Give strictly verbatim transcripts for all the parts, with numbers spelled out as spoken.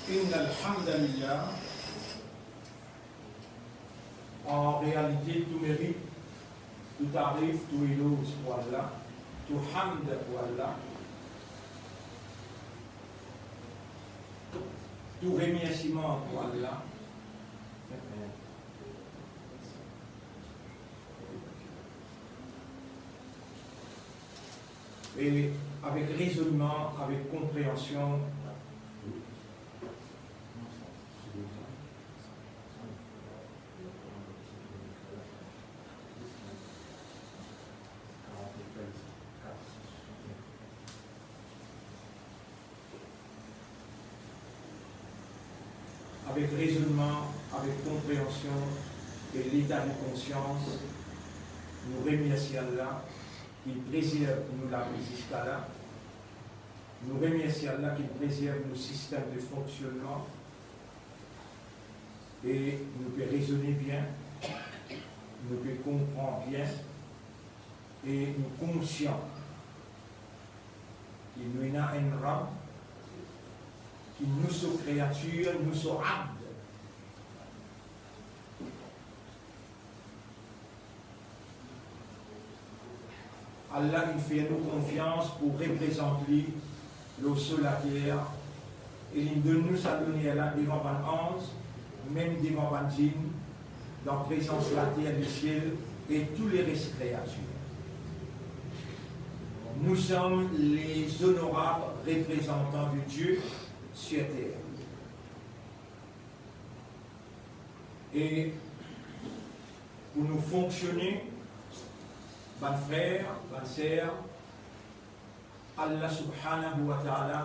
إن الحمد لله. An realite, tou merit, tou tarif, tou eloz pou Allah, tou hamd pou Allah, tou remersiman pou Allah. E avek rezonnman, avek konpreansion, avek rezonnman, avek konpreansion e leta de konsians, nou remersie Allah ki prezerv nou lavi ziska la. Nou remersie Allah ki prezerv nou sistem de fonksionnman. E nou pe rezone bien, nou pe konpran bien, e nou konsian ki nou ena enn Rab, ki nou so kreatir, nou so abd. Allah inn fer nou konfians pou reprezant li lor so later, e linn donn nou sa loner la devan bann anz, mem devan bann zinn, dan prezans later, lesiel e tou leres kreatir. Nous sommes les honorables représentants de Dieu sur terre. E pou nou fonksione, bann frer, bann ser, Allah Subhanahu wa Ta'ala,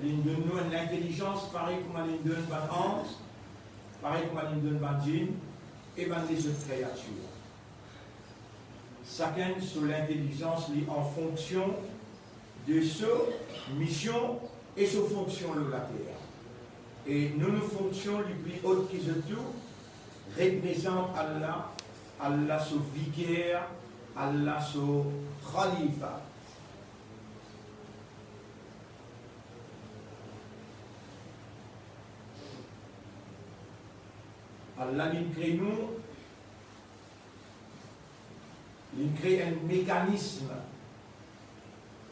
linn donn nou enn lintelizans parey kouma linn donn bann anz, parey kouma linn donn bann zinn e bann lezot kreatir. Sakenn so lintelizans li an fonksion de so mision e so fonksion lor later. E nou, nou fonksion li pli ot ki zot tou, reprezant Allah, Allah so viker, Allah so khalifa. Allah linn kre nou, linn kre enn mekanism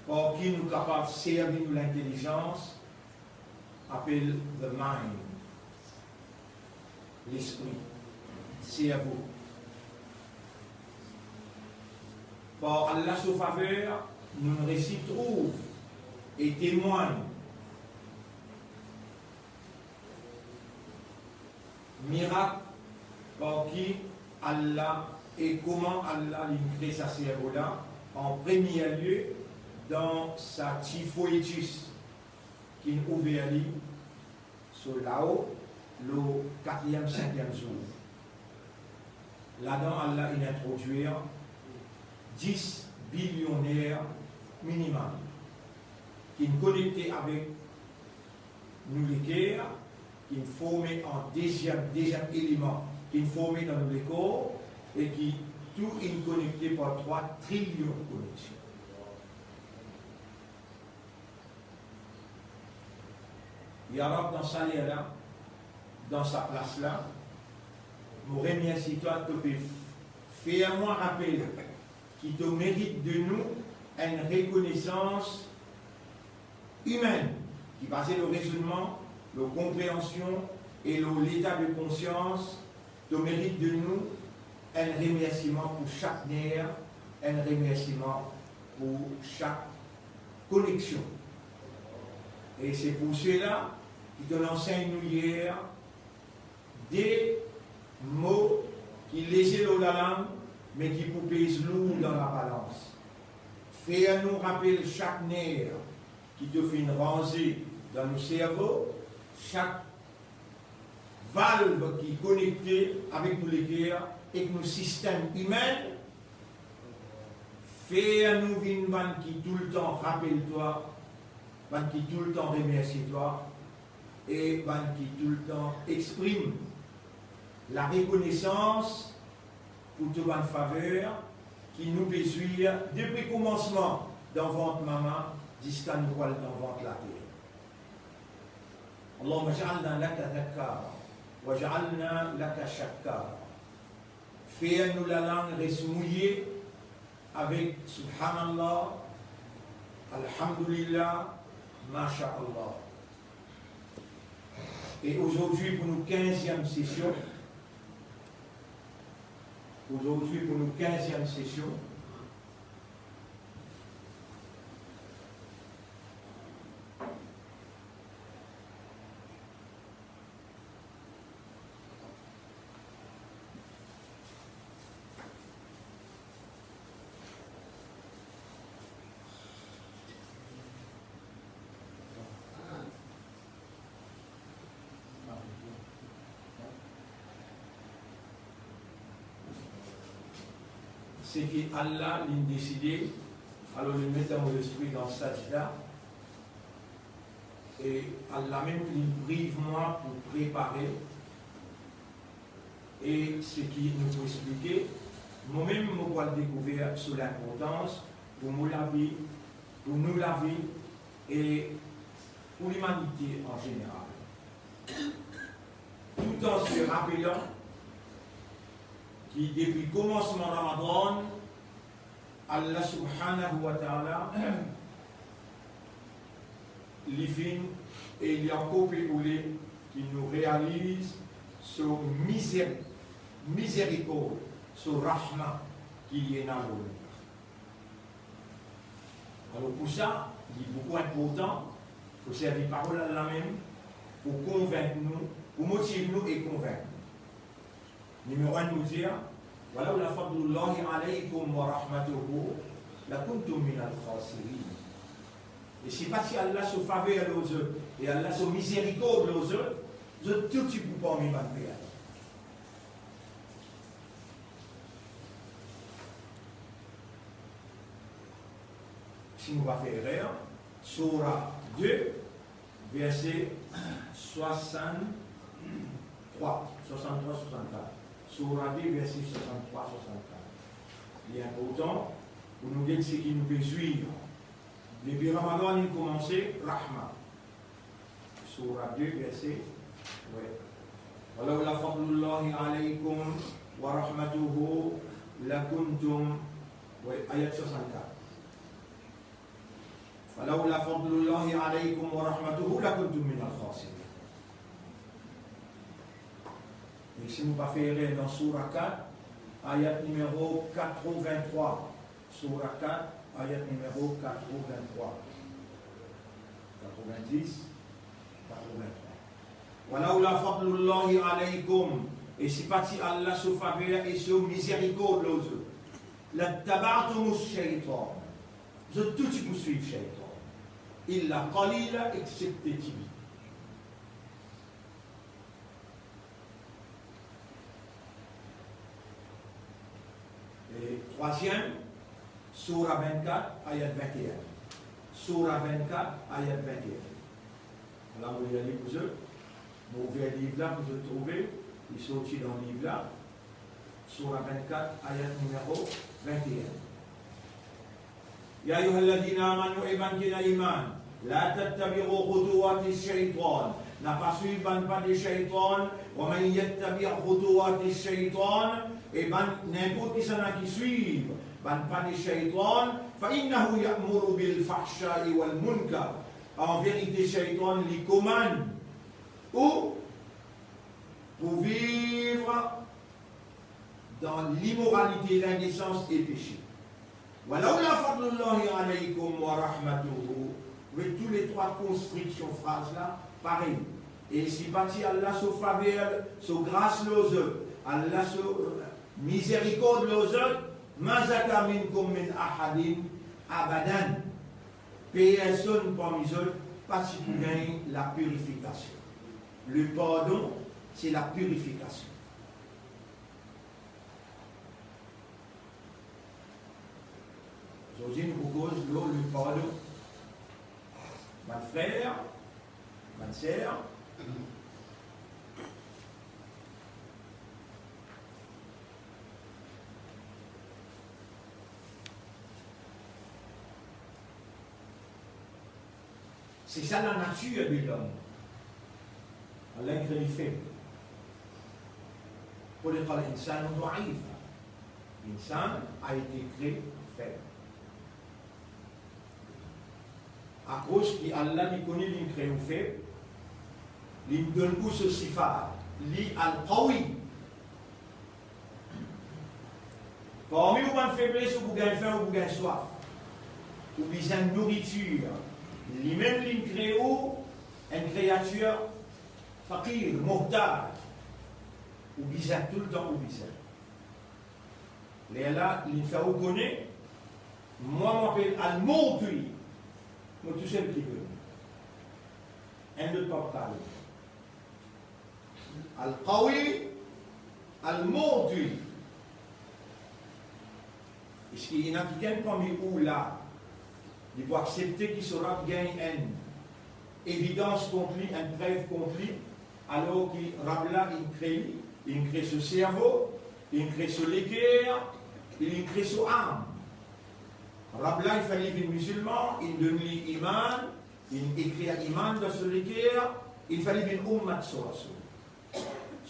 par ki nou kapav servi nou lintelizans, apel the mind, lespri, servo. Par Allah so faver, nou resi trouv e temwagn mirak par ki Allah e kouma Allah linn kre sa servo la, an premie lie dan sa ti foetis ki'nn ouver li so lao lor katriem, sinkiem zour. Ladan Allah inn introdwir dis bilioner minimem ki'nn konekte avek nou leker, ki'nn forme an deziem, deziem eleman ki'nn forme dan nou lekor, e ki tou inn konekte par trwa trilion koneksion. Ya Rab, dan sa ler la, dan sa plas la, mo remersie twa, to pe fer mwa rapel ki to merit de nou enn rekonesans imenn, ki baze lor rezonnman, lor konpreansion e lor leta de konsians. To merit de nou enn remersiman pou sak ner, enn remersiman pou sak koneksion. E se pou sela ki to'nn ansegn nou yer de mo ki leze lor lalang, me ki pou pez lour dan labalans. Fer nou rapel sak ner ki to finn ranze dan nou servo, sak valv ki konekte avek nou leker ek nou sistem imenn, fer nou vinn bann ki toultan rapel twa, bann ki toultan remersie twa, e bann ki toultan exprim larekonesans pou to bann faver ki nou pe zwir depi koumansman dan vant mama ziska nou pou al dan vant later. اللهم اجعلنا لك ذكارا واجعلنا لك شكارا. Fer nou lalang res mouye avek Subhanallah, Alhamdulillah, Masha Allah. E azordi pou nou kinziem sesion, azordi pou nou kinziem sesion, seki Allah linn deside, alor linn met dan mo lespri dan sajda, e Allah mem linn priv mwa pou prepare, e seki nou pou explike, mo mem mo pou al dekouver so linportans pou mo lavi, pou nou lavi, e pou limanite an zeneral. Tout an se rapelan ki depi komansman Ramadan, Allah Subhanahu wa Ta'ala, li finn e li ankor pe oule ki nou realiz so mizer-, mizerikord, so rahma ki li ena lor nou. Alor pou sa, li boukou inportan pou servi parol Allah mem pou konvink nou, pou motiv nou e konvink nou. Nimero enn, nou dir, "Walawla fadlullahi alaykum wa rahmatuhu lakuntum minal khasirin." E si pa ti Allah so faver lor zot e Allah so mizerikord lor zot, zot tou ti pou parmi bann perdi. Si mo pa fer erer, Soura de, verse swasann-trwa, swasann-trwa, swasann-kat. Soura de, verse swasann-trwa, swasann-kat. Li inportan pou nou get seki nou pe zwir. Depi Ramadan inn koumanse, rahma. Soura de, verse, we. "Walawla fadlullahi alaykum wa rahmatuhu lakuntum", we, ayat swasann-kat. "Falawla fadlullahi alaykum wa rahmatuhu lakuntum minal khasirin." E si mo pa fer erer, dan Soura kat, ayat nimero katrovin-trwa. Soura kat, ayat nimero katrovin-trwa. Katrovin-dis, katrovin-trwa. "Walawla fadlullahi alaykum", e si pa ti Allah so faver e so mizerikord lor zot, "lattaba'tumus shaytan", zot tou ti pou swiv shaytan, "illa qalila", exsepte tipe. E trwaziem, Soura vinn-kat, ayat vinn-e-enn. Soura vinn-kat, ayat vinn-e-enn. La, mo lir li pou zot. Mo ouver liv la pou zot trouve. Li sorti dan liv la. Soura vinn-kat, ayat nimero vinn-e-enn. "Ya ayyuhalladhina amanu", e bann ki ena iman, "la tattabi'u khutuwati shaytan", na pa swiv bann pa de shaytan, "wa man yattabi' khutuwati shaytan", e bann, ninport kisannla ki swiv bann pa de shaytan, "fa innahu ya'muru bil fahsha'i wal munkar", an verite shaytan li komann ou pou viv dan limoralite, lindesans e pese. "Walawla fadlullahi alaykum wa rahmatuhu", me tou le trwa konstriksion fraz la parey. E si pa ti Allah so faver, so gras lor zot, Allah so, euh, mizerikord lor zot, "ma zaka minkum min ahadin abadan", personn parmi zot pa ti pou gagn lapirifikasion. Le pardon, se lapirifikasion. Zordi nou pou koz lor le pardon. Bann frer, bann ser, se sa lanatir de lom. Allah inn kree li feb. Khuliqal insanu da'ifa. L'insan a été créé faible. Akoz ki Allah li kone li kree ou feb, li donn ou so sifa, li Al-Qawi. Parmi ou bann febles, ou pou gagn fin, ou pou gagn swaf, ou bizin nouritir. Limem li kree ou enn kreatir fakir, mohtaj. Ou bizin toultan, ou bizin. Lerla li fer ou kone, mwa, mo apel Al-Mu'ti, mo tousel ki done. Enn lot pa pou kone. Al-Qawi, Al-Mu'ti. Eski ena kikenn parmi ou la, li pou aksepte ki so Rab gagn enn evidans kont li, enn prev kont li, alor ki Rab la inn kree li, inn kree so servo, inn kree so leker, inn kree so am? Rab la inn fer li vinn mizilman, inn donn li iman, inn ekrir iman dan so leker, inn fer li vinn oummat so Rasoul,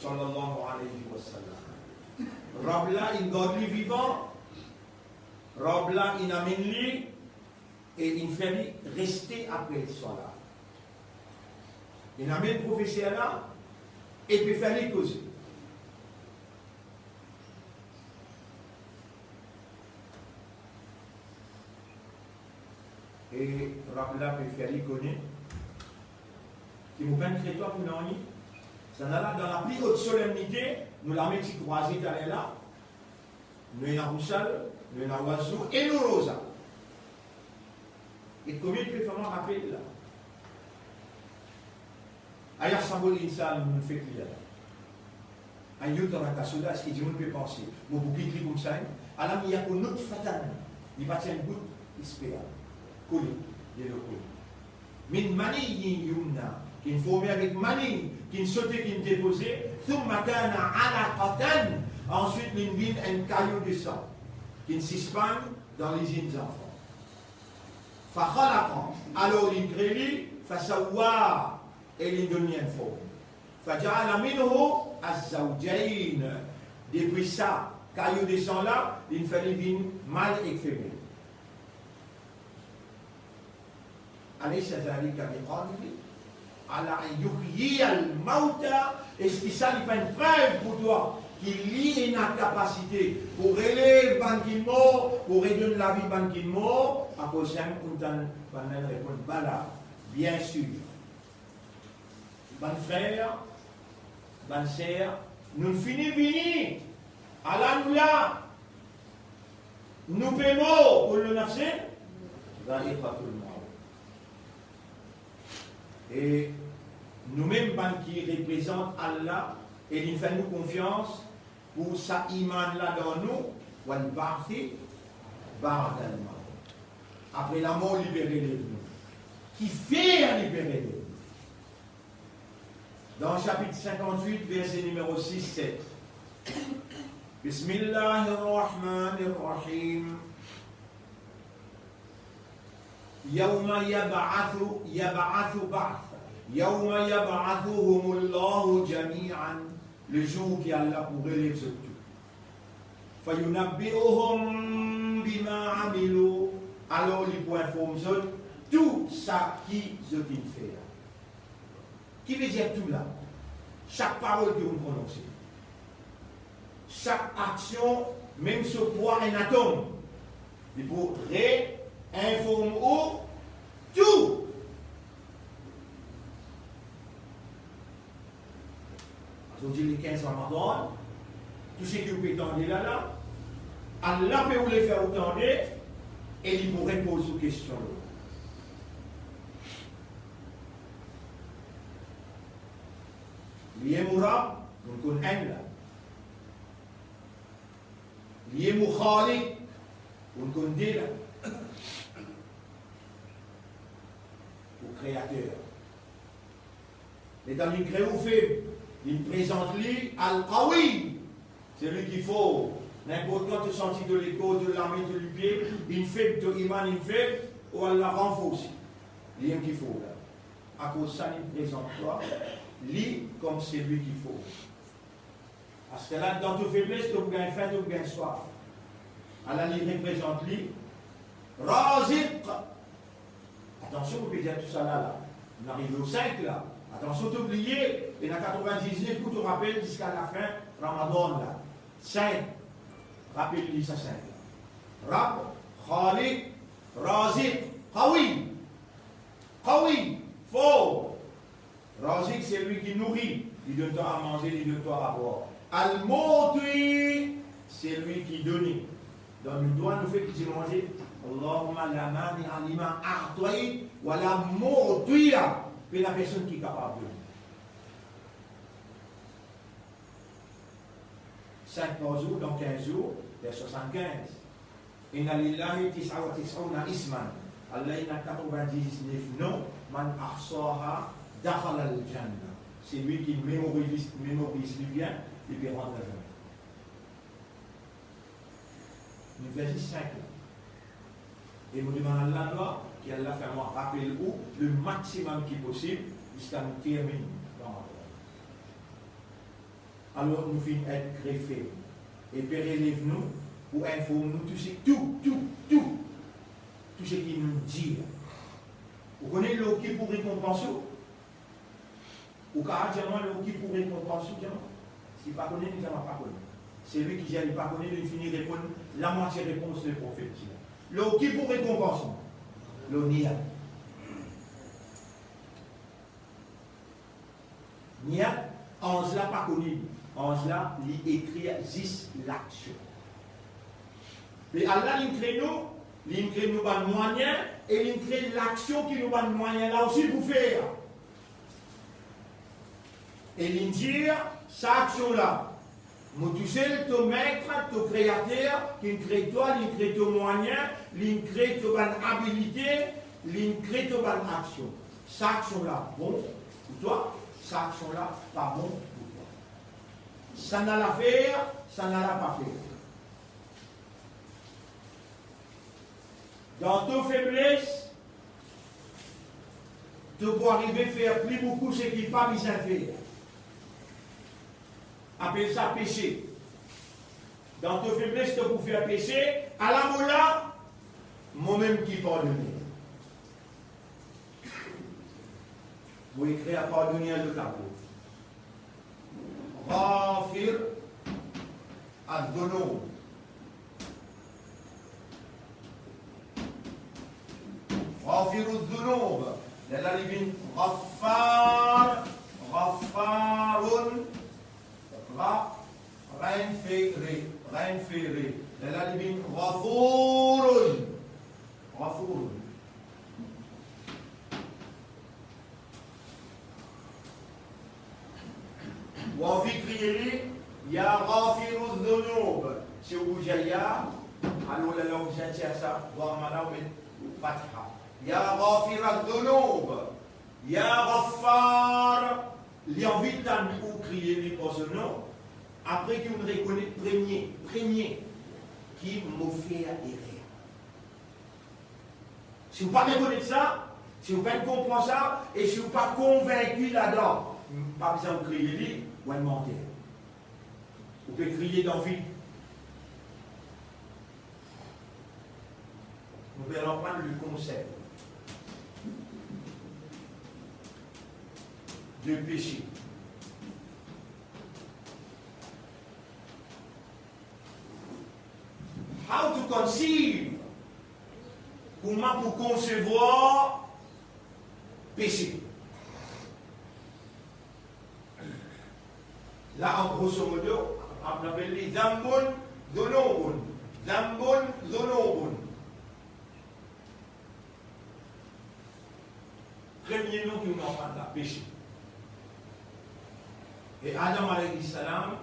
sallallahu alayhi wa sallam. Rab la inn gard li vivan, Rab la inn amenn li, e inn fer li reste apre so la. Inn amenn profeser la, e pe fer li koze. E Rab la pe fer li kone ki mo pa'nn kree twa pou nanye. Sa la, dan lapli ot solemnite, nou lame ti krwaze taler la, nou ena bousol, nou ena wazo e nou roza. E komie de fwa mo rapel la, Aya sabol insan nou fek li ala. An yutraka suda, eski dimoun pe panse mo pou kit li koumsa, hein? Alam yaku nutfatan, li pa ti enn gout sperm, kolik, delo kolik. Min maniyyin yumna, ki'nn forme avek mani, ki'nn sote, ki'nn depoze, thumma kana alaqatan, answit li'nn vinn enn kayo de san, ki'nn sispann dan lizinn zanfan. Fa khalaqa, alor li'nn kree li, fa sawwa, e li'nn donn li enn form. Fa ja'ala minhu az-zawjayn. Depi sa kayo de san la, li'nn fer li vinn mal ek femel. Alaysa dhalika biqadirin ala an yuhyiyal mawta, eski sa li pa enn prev pou twa ki li ena kapasite pou relev bann ki mor, pou redonn lavi bann ki mor? Akoz sa, nou tann bann la reponn, bala, bien sir. Bann frer, bann ser, nou fini vini, ala nou la, nou pe mor, kullu nafsin dha'iqatul mawt. E noumem bann ki reprezant Allah e li'nn fer nou konfians pou sa iman la dan nou, wal ba'thi ba'dal mawt. Apre lamor, li pe relev nou. Kifer li pe relev nou? Dan sapit sinkant-wit, verse nimero sis, set. Bismillahir Rahmanir Rahim. Yawma yab'athu, yab'athu ba'tha. Yawma yab'athuhumullahu jami'an. Le zour ki Allah pou relev zot tou. Fayunabbi'uhum bima amilu, alor li pou inform zot tou seki zot inn fer. Ki vedir tou la? Sak parol ki ou prononse, sak aksion, mem so pwa enn atom, li pou reinform ou tou. Zordi le kinz Ramadan, tou seki ou pe tande la la, Allah pe oule fer ou tande, e li pou repoz ou kestion. Li enn mo Rab, nou konn enn la. Li enn mo Khaliq, nou konn de la. Ou kreater. Letan li kree ou feb, li prezant li Al-Qawi, selwi ki for. Ninport kan to santi to lekor, to lame, to lipie inn feb, to iman inn feb, ou al la ranforse. Li enn ki for la. Akoz sa li prezant twa li kom selwi ki for. Aster la, dan to febles, to pou gagn fin, to pou gagn swaf. Ala li reprezant li, Raziq. Atansion, mo pe dir tou sa la, la. Nou arive o sink la. Atansion, to bliye, ena katrovin-diz-nef pou to rapel ziska lafin Ramadan la. Sink. Rapel li sa sink la. Rab, Khaliq, Raziq, Qawi. Qawi, for. Raziq, selwi ki nouri, li donn twa a manze, li donn twa a bwar. Al-Mu'ti, selwi ki done. Dan nou dwa, nou fer ki ti manze, Allahumma la mani'a lima a'tayt, wa la mu'tiya, pena personn ki kapav done. Sink par zour, dan kinz zour, fer swasannkinz. Inna lillahi tis'atan wa tis'ina isman. Allah ena katrovin-diz-nef non, man ahsaha dakhalal jannah. Selwi ki memoriz, memoriz li bien, li pe rant dan jannah. Nou fer zis sink la. E mo demann Allah dwa, ki Allah fer mwa rapel ou le maximum ki posib, ziska nou terminn Ramadan. Alor, nou finn et grefe. E pe relev nou pou inform nou tou se, tou, tou, tou, tou seki nou dir. Ou kone lor ki pou rekonpans ou? Ou kapav dir mwa lor ki pou rekonpans ou, dir mwa? Si pa kone, li dir mwa pa kone. Selwi ki dir li pa kone, li fini reponn lamwatie repons le profet dir. Lor ki pou rekonpans ou? Lor niyat. Niyat, anz la pa kone li. Anz la, li ekrir zis laksion. Me Allah, li kre nou, li kre nou bann mwayin, e li kre laksion ki nou bann mwayin la osi pou fer. E li dir, sa aksion la, mo tousel, to met, to kreater, ki kre twa, li kre to mwayin, li kre to bann abilite, li kre to bann aksion. Sa aksion la bon pou twa, sa aksion la pa bon pou twa. Sa nala fer, sa nala pa fer. Dan to febles, to pou arive fer pli boukou seki pa bizin fer. Apel sa pese. Dan to febles, to pou fer pese, ala mo la, momem ki pardone. Mo ekrir pardone a lo tablo. Ghafir adh-dhunub. Ghafiru dhunub. Lerla li vinn Ghaffar, Ghaffarun, Gha, Ghain fer Re, Ghain fer Re. Lerla li vinn Ghafurun. Ghafour. Ou anvi kriye li, ya Ghafiruz Zunub. Si ou pou dir ya, alor lerla ou bizin tir sa, dwa mala ou met fatha. Ya Ghafiraz Zunub, ya Ghaffar. Li anvi tann ou kriye li par so nom, apre ki ou rekonet premie, premie ki mo fer erer. Si ou pa rekonet sa, si ou pa konpran sa, e si ou pa konvinki ladan, pa bizin ou kriye li, ou enn manter. Ou pe kriye dan vid. Nou pe aprann le konsep de pese. How to conceive, kouma pou konsevwar pese. La, an grosso modo, nou apel li zanbun, zunubun, zanbun, zunubun. Premie nom ki nou aprann la, pese. E Adam alayhi salam,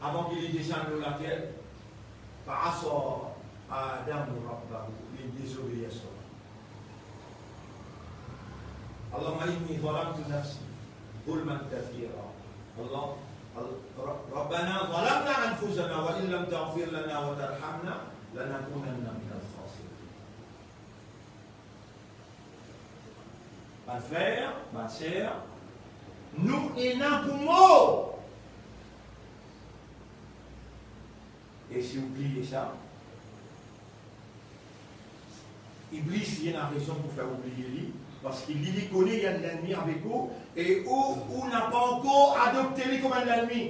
avan ki li desann lor later, fa asa Adamu rabbahu, li dezobeir so. Allahumma inni zalamtu nafsi zulman kathira. Allah, Al-, Ra-, Rabbana zalamna anfusana wa in lam taghfir lana wa tarhamna lanakunanna minal khasirin. Bann frer, bann ser, Nou ena pou mor. E si ou bliye sa, Iblis, li ena rezon pou fer ou bliye li, parski li, li kone li enn lennmi avek ou, e ou, ou napa ankor adopte li kouma enn lennmi.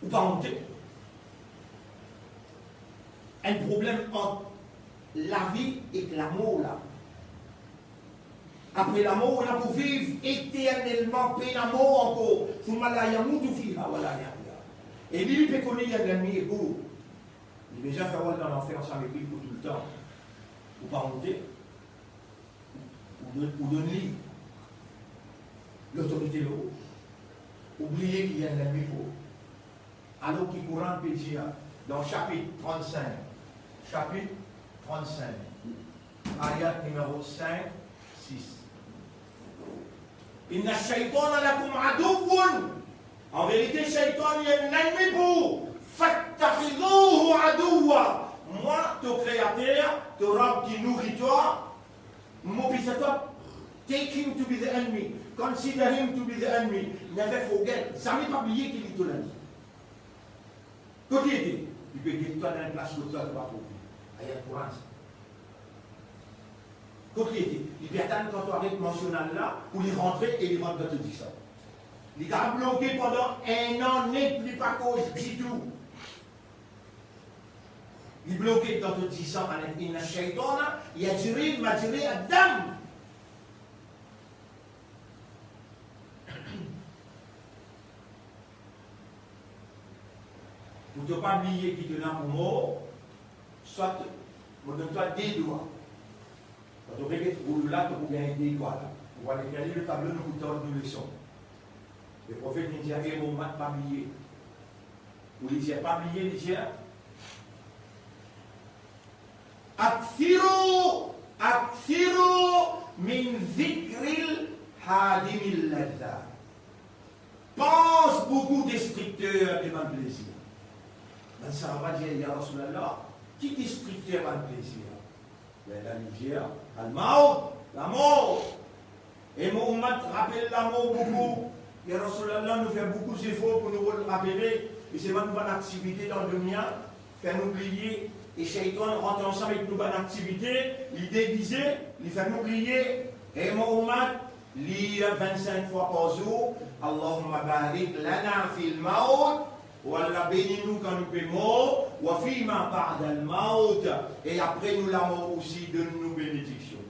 Ou pa onte? Enn problem ant lavi ek lamor la. Apre lamor, ou ena pou viv eternelman, pena mor ankor. Thumma la yamutu fiha wa la yahya. E li, li pe kone li enn lennmi e pou li bizin fer ou al dan lanfer ansam ek li pou toultan. Ou pa onte? Ou donn, ou donn li lotorite lor ou. Ou bliye ki li enn lennmi pou ou. Alor ki Koran pe dir dan sapit trannsink, sapit trannsink, ayat nimero sink, sis. Inna shaytana lakum aduwwun. An verite, Shaytan li enn lennmi pou ou. Fattakhizuhu aduwwa. Mwa, to Kreater, to Rab ki nouri twa, mo bizin twa, take him to be the enemy. Consider him to be the enemy. Never forget. Zame pa bliye ki li to lennmi. Kot li ete? Li pe get twa dan enn plas kot twa, to pa trouve. Ayat Koran sa. Kot li ete? Li pe atann kan to aret mansional la pou li rantre e li rant dan to disan. Li kapav bloke pandan enn an net, li pa koz ditou. Li bloke dan to disan anet. Inna shaytana yajri majra dam. Pou to pa bliye ki to ena pou mor, swa mo donn twa de dwa. Kan to pe get roulo la, to pou gagn de dwa la. Ou va ale gete le tablo, nou pou tord nou leson. Leprofet vinn dir, e mo umat, pa bliye. Ou li dir, pa bliye, li dir, akthiru, akthiru min dhikril hadimil ladhdhat. Pans boukou destrikter de bann plezir. Bann sahaba dir, ya Rasoulullah, ki destrikter bann plezir? Lerla li dir, al-mawt, lamor. E mo umat rapel lamor boukou. Ya Rasoulullah, nou fer boukou zefor pou nou rod rapele, e selman nou bann aktivite dan donia, fer nou bliye, e Shaytan rant ansam ek nou bann aktivite, li degize, li fer nou bliye. E mo umat, lir vinn-sink fwa par zour, Allahumma barik lana fil mawt, o Allah, beni nou kan nou pe mor, wa fima ba'dal mawt, e apre nou lamor osi, donn nou benediksion.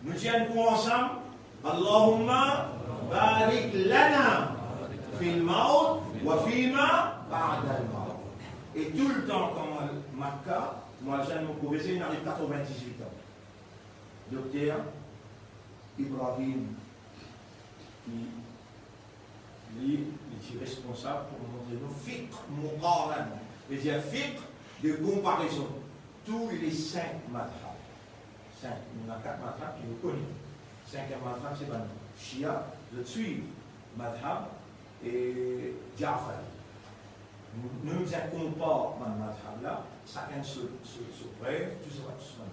Nou dir enn kou ansam, Allahumma barik lana fil mawt wa fima ba'dal mawt. E toultan kan mo al Makka, mo al zwenn mo profeser, inn ariv katrevin-diz-wit an. Dokter Ibrahim, ki li, li ti responsab pou montre nou fiqh muqaran, vedir fiqh de konparezon, tou le sink madhab. Sink, nou ena kat madhab ki nou kone. Sinkiem madhab, se bann Shia, zot swiv madhab e Jafari. Nou, nou bizin konpar bann madhab la, sakenn so, so, so prev, tou sa, tou sa.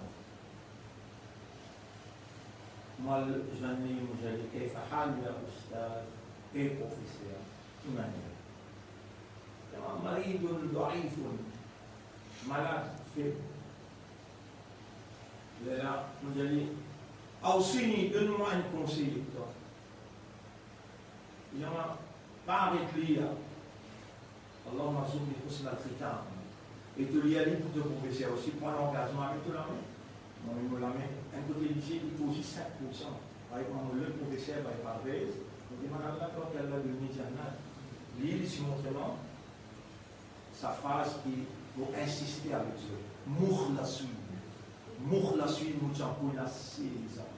Mo al zwenn li, mo dir li, kayfa hal ya ustaz, e profeser, ki manier? Li dir, maridun daifun, malad, feb. Lerla mo dir li, awsini, donn mwa enn konsey ek twa. Li dir mwa, pa aret lir, Allahumma rzuqni husnal khitam. E to lir li pou to profeser osi, pran langazman avek to lame. Mo met mo lame, enn kote li dir, li koz sink poursan. Avek mwa, mo lot profeser, pa, pa vez. Mo dimann Allah, twa ki Allah donn li jannat. Li, li ti montre mwa sa fraz ki mo insiste avek zot. Mukhlasin. Mukhlasin, mo ti ankor ena sez an.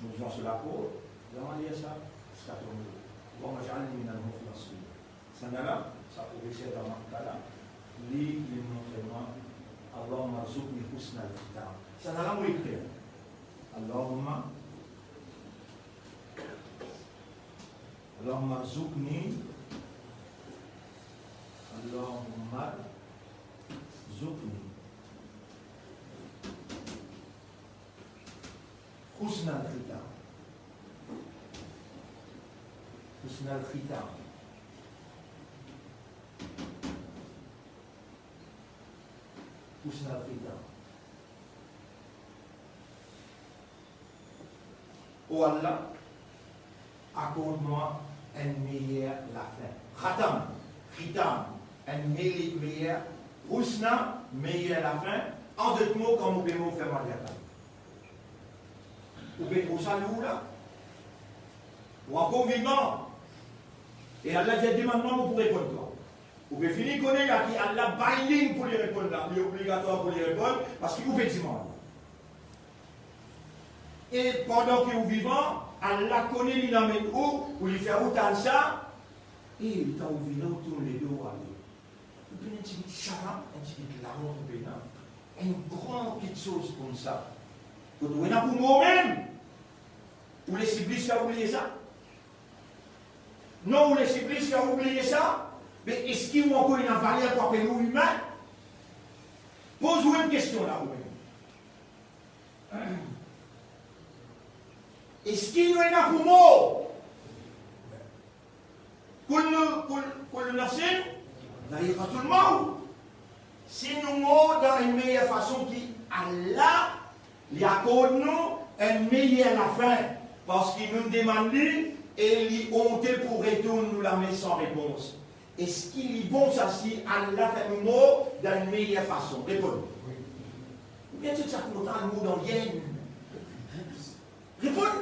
Mo dir so laport, zame lir sa, ziska to mor. Allahumma ij'alni minal mukhlasin. Sannla, sa profeser dan Makka la, li, li montre mwa, Allahumma rzuqni husnal khitam. Sannla mo ekrir. Allahumma, Allahumma rzuqni, Allahumma rzuqni. Husnal khitam. Husnal khitam. Husnal khitam. O Allah, akord mwa enn meyer lafin. Khatam, khitam, enn meye-, meyer, husna, meyer lafin. An dot mo, kan mo pe mor, fer mwa al Jannat. Ou pe trouv sa lour la? Ou ankor vivan. E Allah dir, demann mwa, mo pou reponn twa. Ou pe fini kone la ki Allah binding pou li reponn la, li obligatwar pou li reponn, parski ou pe dimann. E pandan ki ou vivan, Allah kone li amenn ou, pou li fer ou tann sa, e letan ou vini, ou tourn ledo, ou ale. Ou pena enn tigit sharm, enn tigit laont, ou pena enn gran kiksoz koumsa. Kot ou ena pou mor mem, ou les Iblis fer ou bliye sa? Non, ou les Iblis fer ou bliye sa? Me eski ou ankor ena valer pou apel ou imin? Poz ou enn kestion la, ou mem. Eski nou ena pou mor? Kullu, kul-, kullu nafsin za'iqatul maut. Si nou mor dan enn meyer fason ki Allah, li akord nou enn meyer lafin, parski nou demann li e li onte pou retourn nou lame san repons. Eski li bon sa si Allah fer nou mor dan enn meyer fason? Reponn. Oubien tou sa kontan al mor dan yen? Reponn.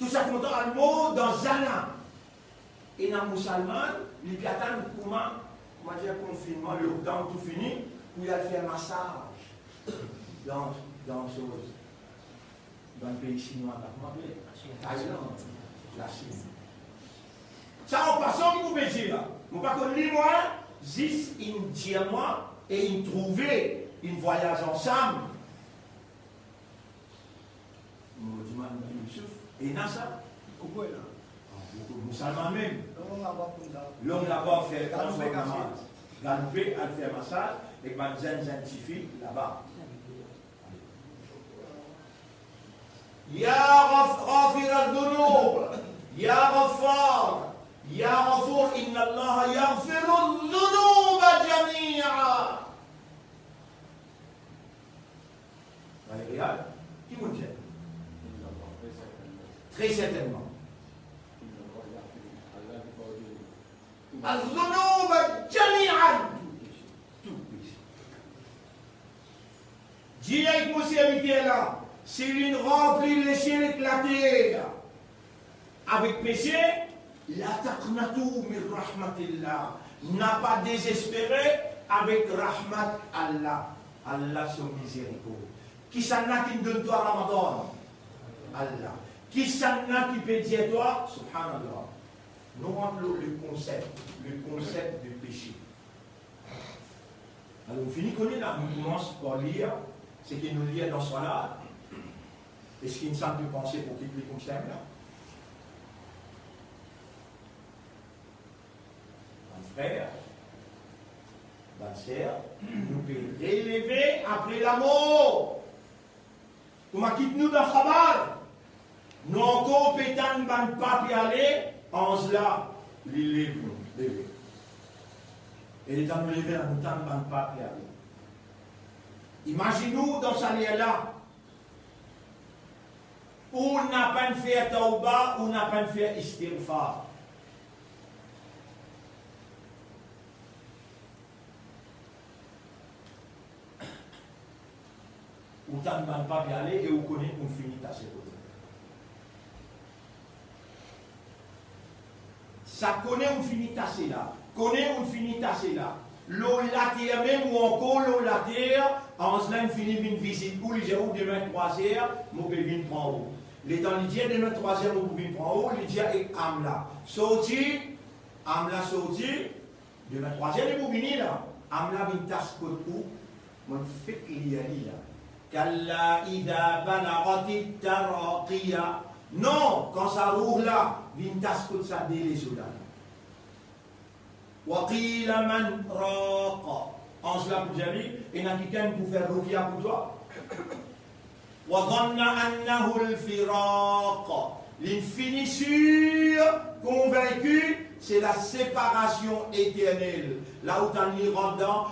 Tou sa kontan al mor dan zana. Ena mousalman, li pe atann kouma, kouma dir, konfinnman, lockdown tou fini, pou li al fer masaz dan, dan soz, dan pei sinwa, la, kouma apel, Tailand, Lasinn. Sa an pasan ki mo pe dir la. Mo pa konn li mwa, zis inn dir mwa e inn trouve, inn vwayaz ansam. Mo dimann Youssouf, ena sa? Koukou ena? Ah, koukou, mousalman mem. Long laba koumsa. Long laba fer, galoupe, fer masaz. Galoupe, al fer masaz, ek bann zenn, zenn tifi laba. Ya Ghaf-, Ghafir adh-dhunub, Ya Ghaffar, Ya Ghafur, inna Allaha yaghfiru dhunuba jamia. Bann real, ki mo dir? Tre sertennman. Adh-dhunuba jamian. Tou pese. Dir ek mo serviter la, si li ranpli lesiel ek later avek pese, la taqnatu min rahmatillah. Na pa dezespere avek rahmat Allah. Allah so mizerikord. Kisannla ki donn twa Ramadan? Allah. Kisannla ki pe dir twa, subhanallah? Nou rant lor le konsep, le konsep de pese. Alor, nou fini kone la, nou koumans par lir seki nou lir dan Salat. Eski insan pe panse pou kit li koumsa la? Bann frer, bann ser, nou pe releve apre lamor. Kouma kit nou dan khabar, nou ankor pe tann bann pa pe ale, anz la, li lev nou, leve. E letan nou leve la, nou tann bann pa pe ale. Imazinn ou dan sa ler la, ou napa enn fer tawba, ou napa enn fer istighfar. Ou tann bann pa pe ale e ou kone ou fini tase kote. Sa kone ou fini tase la, kone ou fini tase la. Lor later mem ou ankor lor later, anz la inn fini vinn vizit ou, li dir ou, demin trwa zer, mo pe vinn pran ou. Letan li dir demin trwa zer mo pou vinn pran ou, li dir ek am la, sorti, am la sorti, demin trwa zer li pou vini la, am la vinn tas kot ou, mo fek lir li la. Kalla idha balaghatit taraqiya. Non, kan sa rooh la vinn tas kot sa de lezo la. Wa qila man raq. Anz la pou dir li, ena kikenn pou fer ruqya pou twa? Wa zanna annahu al-firaq. Li fini sir, konvinki, se la separasion eternel. La ou tann li rant dan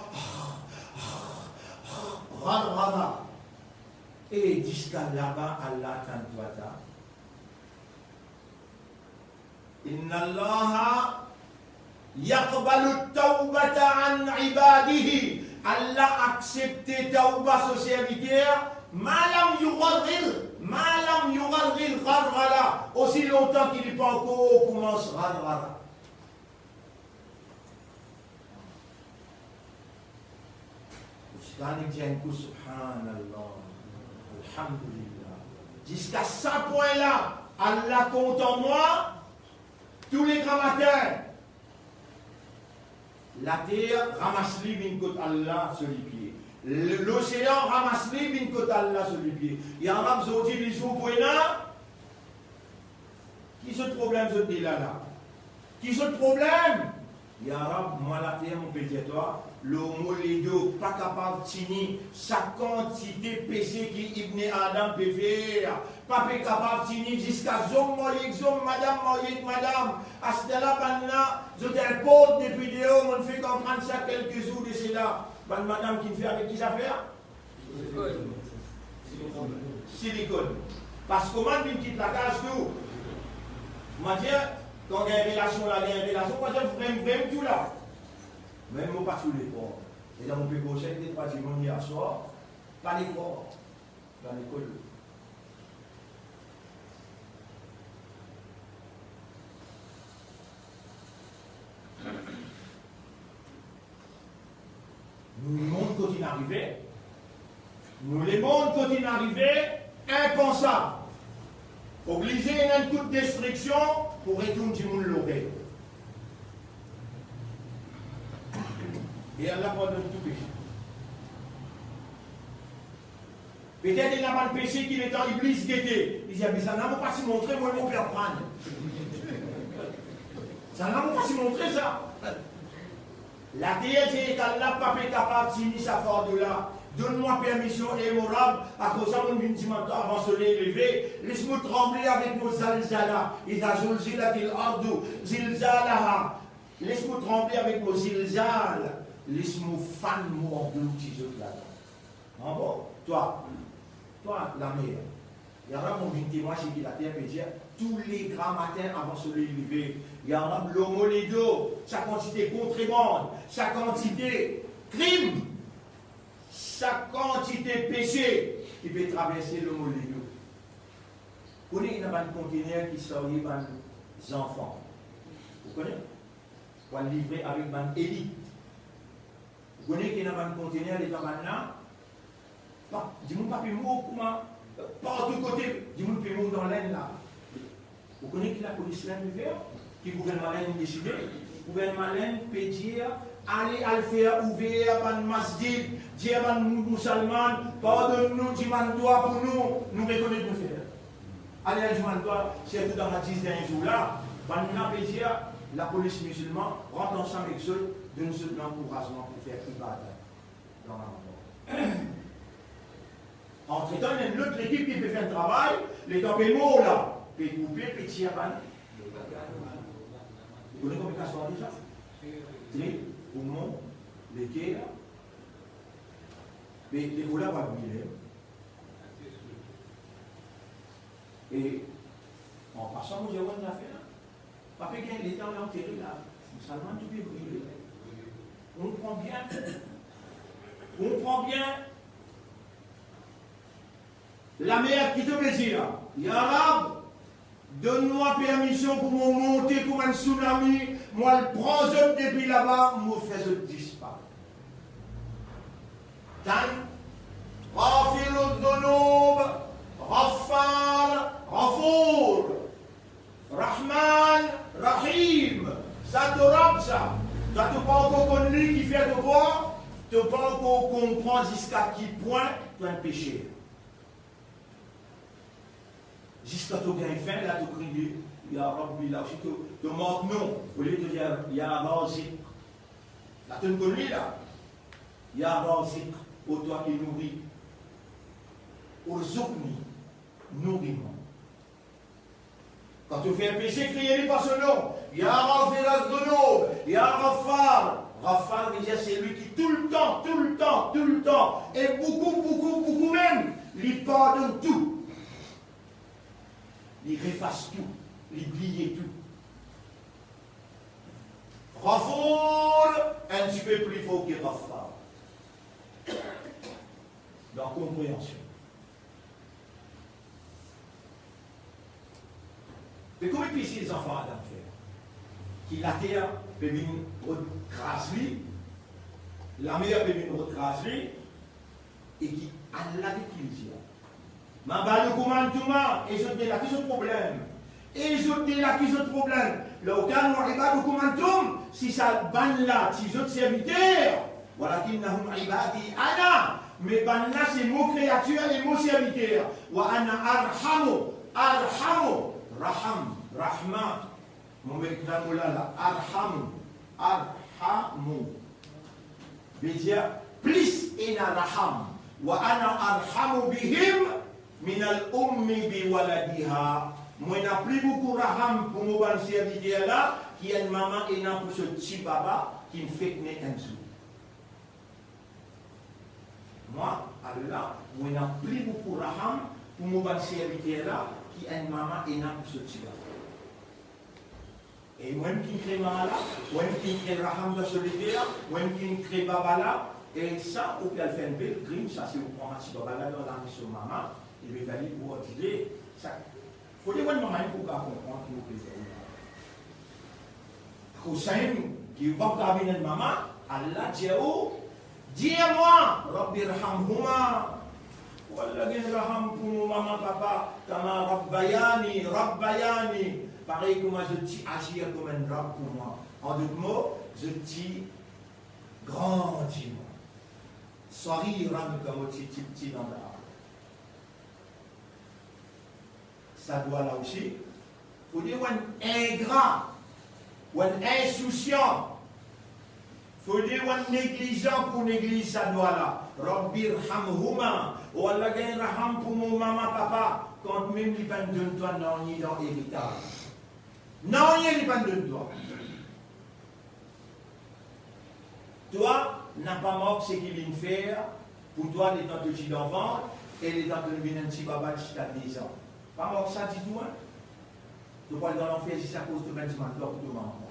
gharghara. E ziska laba, Allah tann twa ta. Inna Allaha yaqbalu tawbata an ibadihi. Allah aksepte tawba so serviter, ma lam yugharghir, ma lam yugharghir gharghara, osi lontan ki li pankor koumans gharghara. Ziska li dir enn kou, Subhanallah, Alhamdulillah. Ziska sa pwin la, Allah kontan mwa, tou le gramatin, later ramas li vinn kot Allah so lipie. L-, losean ramas li vinn kot Allah so lipie. Ya Rab, zordi lizour pou ena, ki zot problem zot ena la? Ki zot problem? Ya Rab, mwa later mo pe dir twa, lor mo ledo pa kapav tini sa kantite pese ki Ibne Adam pe fer, pa pe kapav tini, ziska zom marye ek zom, madam marye ek madam. Aster la bann la, zot inport depi deor, monn fek aprann sa kelke zour de sela. Bann madam ki fer avek ki zafer? Silikone. Parski mwa vinn kit lakaz tou. Mwa dir, kan gagn relasion la, gagn relasion, mwa dir, vrem, vrem tou la. Me mo pa ti oule krwar. E dan mo pe konsey de trwa dimoun yer swar, pa le krwar. Dan lekol. Nou lemond kot inn arive, nou lemond kot inn arive, inpansab. Oblize ena enn kout destriksion pou retourn dimoun lor pie. E Allah pardonn tou pese. Petet ena bann pese ki letan Iblis gete, li dir, "Be, sannla mo pa ti montre, mwa mo pe aprann. Sannla mo pa ti montre sa." Later dir ek Allah, pa pe kapav tini sa fardo la. Donn mwa permision, e mo Rab, akoz sa mo vinn dimann twa avan soley leve, les mo tranble avek mo zalzala, iza zulzilatil ardu zilzalaha. Les mo tranble avek mo zilzal, les mo fann mo anglout zot ladan. An bon? Twa, twa lamer. Ya Rab, mo vinn temwagn seki later pe dir tou le gramatin avan soley leve. Ya Rab, lor mo ledo, sa kantite kontreband, sa kantite krim, sa kantite pese ki pe traverse lor mo ledo. Kone ena bann kontener ki sarye bann zanfan. Ou kone? Pou al livre avek bann elit. Ou kone ki ena bann kontener letan bann la, pa, dimoun pa pe mor kouma, partou kote, dimoun pe mor dan Lenn la. Ou kone ki lapolis Lenn pe fer? Ki gouvernman Lenn inn deside? Gouvernman Lenn pe dir, ale al fer ouver bann masjid, dir bann mou-, mousalman, pardonn nou, dimann dwa pou nou, nou rekonet nou fer. Ale al dimann dwa, sirtou dan hadis dernie zour la, bann la pe dir, lapolis mizilman, rant ansam ek zot, donn zot lankourazman pou fer ibadat dan Ramadan. Antretan, ena enn lot lekip ki pe fer enn travay, letan pe mor la, pe koupe, pe tir bann. Ou kone konbien kas swar deza? Trip, poumon, leker. Me lekor la pa brile. E an pasan, mo dir enn zafer la. Pa pe gagn letan, la antere la. Mousalman tou pe brile. Ou konpran bien? Ou konpran bien? Lamer ki to pe dir la, ya Rab, donn mwa permision pou mo monte kouma enn sounami, mo al pran zot depi laba, mo fer zot disparet. Tann, Ghafiru dhunub, Ghaffar, Ghafour, Rahman, Rahim. Sa to Rab sa. Twa to pa ankor konn li, kifer to krwar? To pa ankor konpran ziska ki pwin to enn peser. Ziska to gagn fin, la to kriye, ya Rabbi, la osi to, to mark non, olie to dir, ya Razik. La to'nn konn li la. Ya Razik, o twa ki nouri. Urzuqni, nouri mwa. Kan to fer pese, kriye li par so nom. Ya Ghafir az-Zunub, Ya Ghaffar. Ghaffar vedir selwi ki toultan, toultan, toultan, e boukou, boukou, boukou mem, li pardonn tou. Li efas tou, li bliye tou. Ghafour, enn tipe pli for ki Ghaffar. Dan konpreansion. Me kouma pese zanfan Adam fer, ki later pe vinn rod kraz li, lamer pe vinn rod kraz li, e ki Allah ki dir, ma balukum antuma, e zot de la ki zot problem? E zot de la ki zot problem? Law kanu ibadukum antum, si sa bann la ti zot serviter, walakinnahum ibadi ana, me bann la se mo kreatir e mo serviter. Wa ana arhamu, arhamu, raham, rahma. Mo met mo la la, arhamu, arhamu. Vedir plis ena raham. Wa ana arhamu bihim minal ummi biwaladiha. Mo ena pli boukou raham pou mo bann serviter la ki enn mama ena pou so ti baba ki fek ne enn zour. Mwa, Allah, mo ena pli boukou raham pou mo bann serviter la ki enn mama ena pou so ti baba. E mwa ki kre mama la, mwa ki kre raham dan so leker, mwa ki kre baba la, e sa ou pe al fer enn bel grim, sa se ou pran ti baba la dan lame so mama, e be vali pou ordine sa. Fode ou enn mama pou kapav konpran ki mo pe dir ou. Akoz samem ki ou pa kapav vinn enn mama, Allah dir ou, dir mwa, Rabbirhamhuma. O Allah, gagn raham pou mo mama, papa, kama rabbayani, rabbayani, parey kouma zot ti azir kouma enn Rabb pou mwa. An dot mo, zot ti grandi mwa. Saghiran, kan mo ti tipti dan larbar. Sa dwa la osi, fode ou enn ingra, ou enn insousyan, fode ou enn neglizan pou negliz sa dwa la. Rabbirhamhuma, o Allah, gagn raham pou mo mama, papa, kanmem li pa'nn donn twa nanye dan eritaz. Nanye li pa'nn donn twa. Twa, napa mark seki linn fer pou twa letan to ti dan vant e letan to vinn enn ti baba ziska dezan. Pa mark sa ditou, hein? To pou al dan lanfer zis akoz to pa'nn dimann twa pou to mama.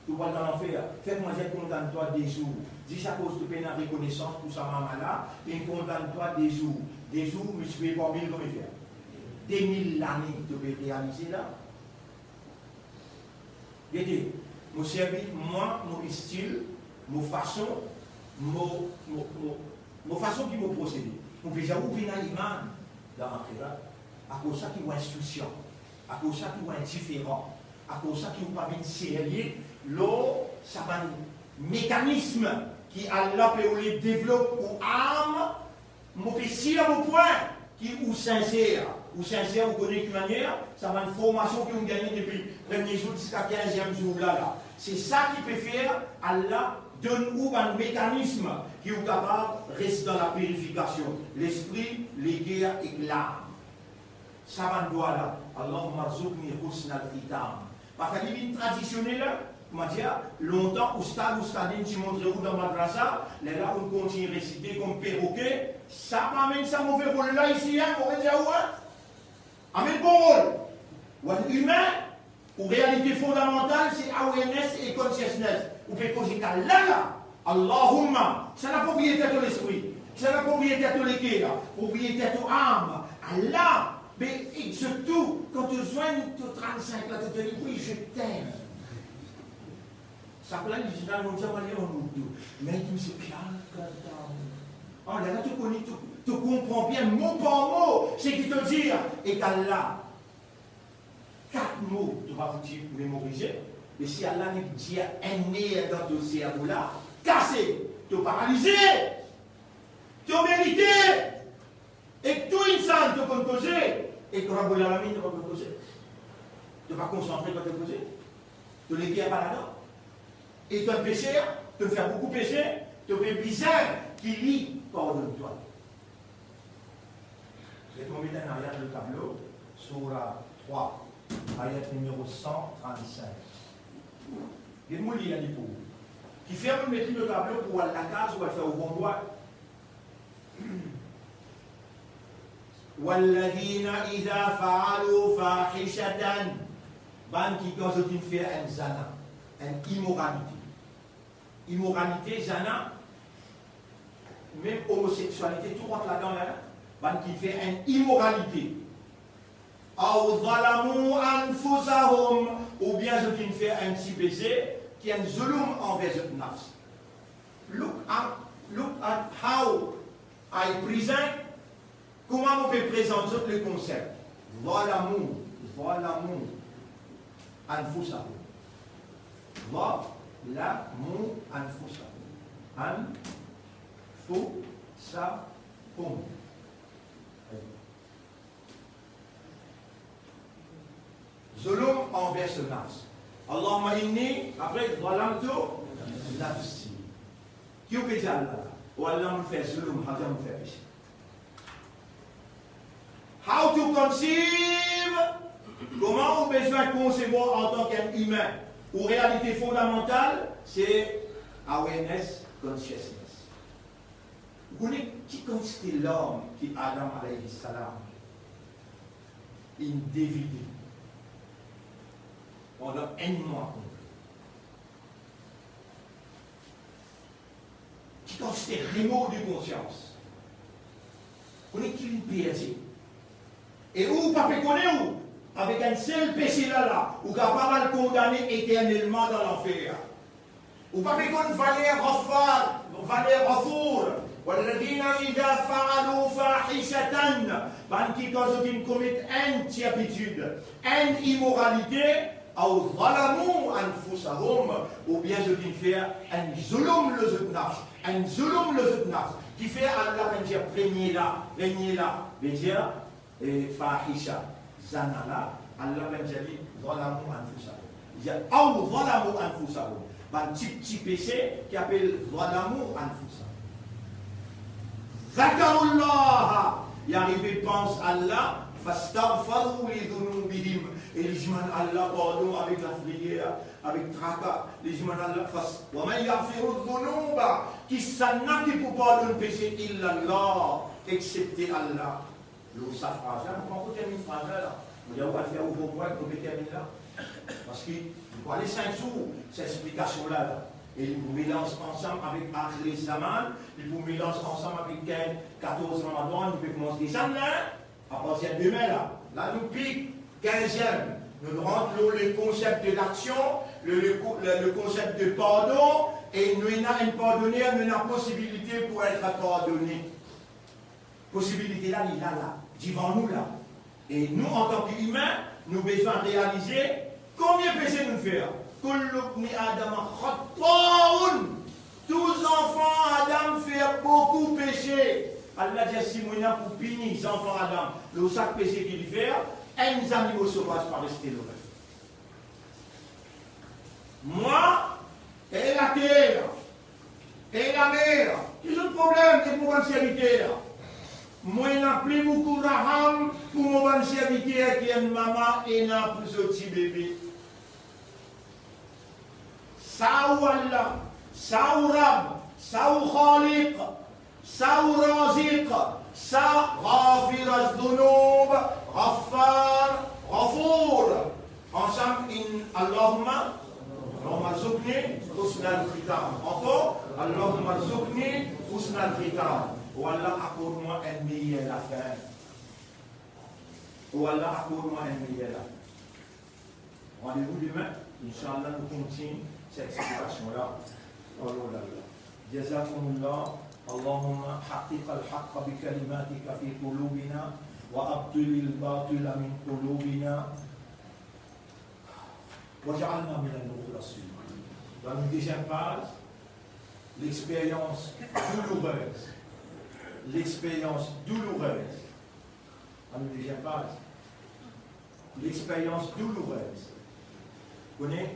To pou al dan lanfer, fer manze kondann twa de zour, zis akoz to pena rekonesans pou sa mama la, inn kondann twa de zour. De zour miltipliye par mil, konbien fer? De mil lane, to pe realize la? Gete, mo servi, mwa, mo stil, mo fason, mo, mo, mo, mo fason ki mo prosede. Mo pe dir ou pena iman dan laxirat, akoz sa ki ou insousyan, akoz sa ki ou indiferan, akoz sa ki ou pa vinn serye lor sa bann mekanism ki Allah pe oule devlop ou am, Mo pe sir mo pwin ki ou sinser. Ou sinser, ou kone ki manier, sa bann formasion ki ou gagne depi premie zour ziska kinziem zour la, la. Se sa ki pe fer Allah donn ou bann mekanism ki ou kapav res dan lapirifikasion, lespri, leker ek lam. Sa bann dwa la, Allahumma rzuqni husnal khitam. Pa fali vinn tradisionel, la. Kouma dir, lontan, oustad, oustadin ti montre ou dan madrasa, lerla ou kontign resite kom perroquet, sa pa amenn sa move rol la isi, hein, mo pe dir ou, hein. Amenn bon rol. Ou enn imin, ou realite fondamantal, se awareness e consciousness. Ou pe koze kal la, la. Allahumma, sa la propriete to lespri, sa la propriete to leker, propriete to am. Allah, be, ek zot tou, kan to zwenn to trannsink la, to dir li, wi, je t'aime. Sa plan li dir, non, sa pa li an Ourdu. Me ki se pyar karta hu. Ah, lerla to kone, to, to konpran bien, mo par mo, seki to dir, ek Allah. Kat mo, to pa fouti memorize, me si Allah nek dir enn ner dan to servo la, kase, to paralize, to merite, ek tou insan to konn koze, ek Rabbul Alamin to pa konn koze. To pa konsantre kan to koze. To leker pa ladan. E to peser, to fer boukou pese, to pe bizin ki li pardonn twa. Get mo met enn ayat lor tablo, soura trwa, ayat nimero san trant-sink. Get mo lir li pou ou. Kifer mo met li lor tablo? Pou al lakaz ou al fer ou homework. Walladhina idha fa'alu fahishatan, bann ki kan zot inn fer enn zana, enn imoralite. Imoralite, zana, mem omoseksualite, tou rant ladan, hein. Bann ki fer enn imoralite. Aw zalamu anfusahum, oubien zot inn fer enn ti pese ki enn zulum anver zot nafs. Look at, look at how I present, kouma mo pe prezant zot le konsep. Zalamu, zalamu anfusahum. Zalamu anfusahum. Anfusahum. Zulum anver so nafs. Allahumma inni, apre, zalamtu nafsi. Ki ou pe dir Allah la? O Allah, mo fer zulum, Allah, mo fer pese. How to conceive? Kouma ou bizin konsevwar antan ki enn imin? Ou realite fondamantal, se awareness, consciousness. Ou kone ki kantite larm ki Adam alayhi salam inn devide pandan enn mwa konplet? Ki kantite remor de konsians? Ou kone ki linn perdi? E ou pa pe kone ou, avek enn sel pese la la, ou kapav al kondane eternelman dan lanfer. Ou pa pe konn valer Ghaffar, valer Ghafour. Walladhina idha fa'alu fahishatan, bann ki kan zot inn komet enn tirpitid, enn imoralite, aw zalamu anfusahum, oubien zot inn fer enn zulum lor zot nafs, enn zulum lor zot nafs. Kifer Allah pa'nn dir premie la, premie la, vedir, e, fahisha, zana la, Allah pa'nn dir li, zalamu anfusahum. Li dir, aw zalamu anfusahum. Bann ti, ti pese ki apel zalamu anfusahum. Zakarullah, li arive pans Allah, fastaghfaru li dhunubihim. E li dimann Allah pardon avek lapriyer, avek traka. Li dimann Allah, fas-, wa man yaghfiru dhunuba, kisannla ki pou pardonn pese, illallah, exsepte Allah. Lor sa fraz la, mo pankor terminn fraz la la. Mo dir ou al fer ou homework, mo pe terminn la. Parski nou pou ale sink zour, sa explikasion la la. E li pou melanz ansam avek Akhir Zaman, li pou melanz ansam avek, eh, katorz Ramadan, nou pe koumans desann la, apartir dime la. La nou pik, kinziem. Nou rant lor le konsep de laksion, le, le ko-, le, le konsep de pardon, e nou ena enn pardoner, nou ena posibilite pou et pardone. Posibilite la, li la la, divan nou la. E nou, antan ki imin, nou bizin realize konbien pese nou fer. Kullu ibni Adama khatta'un. Tou zanfan Adam fer boukou pese. Allah dir, si mo ena pou pini zanfan Adam lor sak pese ki li fer, enn zanimo sovaz pa reste lor. Mwa, e later, e lamer, ki zot problem ek mo bann serviter? Mo ena pli boukou raham pou mo bann serviter ki enn mama ena pou so ti bebe. Sa ou Allah, sa ou Rab, sa ou Khaliq, sa ou Raziq, sa Ghafir az-Zunub, Ghaffar, Ghafour. Ansam, in, Allahumma, Allahumma rzuqni husnal khitam. Ankor, Allahumma rzuqni husnal khitam. O Allah, akord mwa enn meyer lafin. O Allah, akord mwa enn meyer lafin. Randevou demin, inshallah, nou kontign sa explikasion la. Oh la la. Jazakumullah. Allahumma haqqiqil haqqa bi kalimatika fi qulubina, wa abtilil batila min qulubina, waj'alna minal mukhlasin. Dan nou deziem paz, l'expérience douloureuse. L'expérience douloureuse. Dan nou deziem paz, l'expérience douloureuse. Kone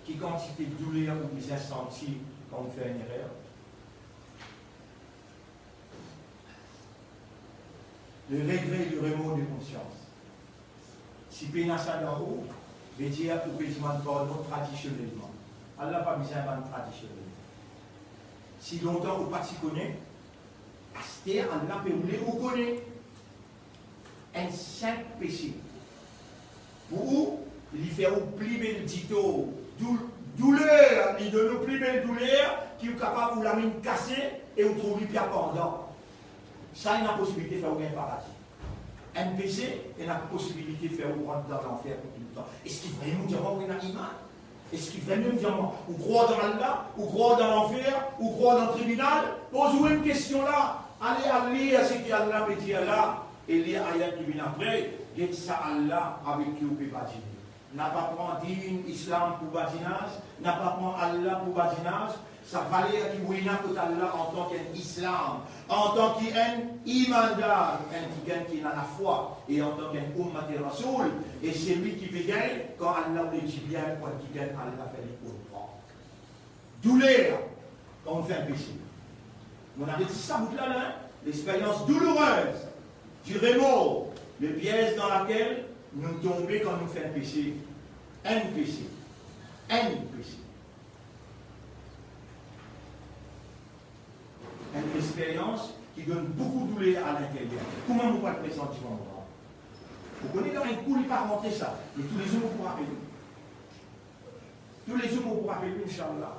ki kantite douler ou bizin santi kan ou fer enn erer? Le regret, le remords de conscience. Si pena sa dan ou, vedir ou pe dimann pardon tradisionelman. Allah pa bizin bann tradisionel. Si lontan ou pa ti kone, aster Allah pe oule ou kone. Enn sinp pese. Pou ou, li fer ou pli bel ditor. Dou-, douler, li donn ou pli bel douler, ki ou kapav ou lamem kase e ou trouv li pli abandan. Sa ena posibilite fer ou gagn paradi. Enn pese ena posibilite fer ou rant dan lanfer pou toultan. Eski vremem ou dir mwa ou ena iman? Eski vremem ou dir mwa ou krwar dan Allah, ou krwar dan lanfer, ou krwar dan tribinal? Poz ou enn kestion la. Ale, ale lir seki Allah pe dir la, e lir ayat ki vinn apre, get sa Allah avek ki ou pe badine. Napa pran din Islam pou badinaz, napa pran Allah pou badinaz. Sa valer ki ou ena kot Allah antan ki enn Islam, antan ki enn imandar, enn kikenn ki ena lafwa, e antan ki enn ummat Rasoul, e selwi ki pe gagn kan Allah oule dibien pou enn kikenn, Allah fer li konpran. Douler kan ou fer enn pese. Mo ena dir sa bout la, hein, l'expérience douloureuse du remords, le piège dans laquelle nou tonbe kan nou fer enn pese. Enn pese. Enn pese. Enn experyans ki donn boukou douler a linteryer. Kouma mo pou al prezant divan mo Bondie? Ou kone, dan enn kou li pa rant sa, me toulezour mo pou rapel li. Toulezour mo pou rapel li, inshallah.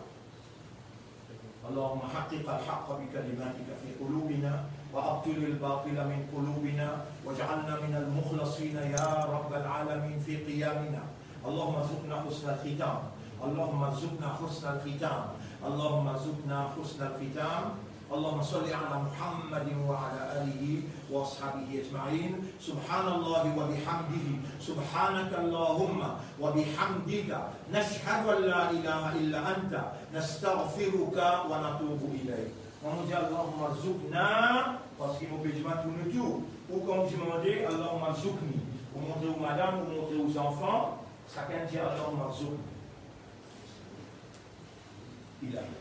اللهم حقق الحق بكلماتك في قلوبنا، وأبطل الباطل من قلوبنا، واجعلنا من المخلصين يا رب العالمين في قيامنا. اللهم ارزقنا حسن الختام. اللهم ارزقنا حسن الختام. اللهم ارزقنا حسن الختام. اللهم صل على محمد وعلى آله وأصحابه أجمعين. سبحان الله وبحمده. سبحانك اللهم وبحمدك. نشهد أن لا إله إلا أنت. نستغفرك ونتوب إليك. Kan nou dir Allahumma rzuqna, parski mo pe dimann pou nou tou. Ou kan ou dimande Allahumma rzuqni, ou montre ou madam, ou montre ou zanfan, sakenn dir Allahumma rzuqni. Ilahi.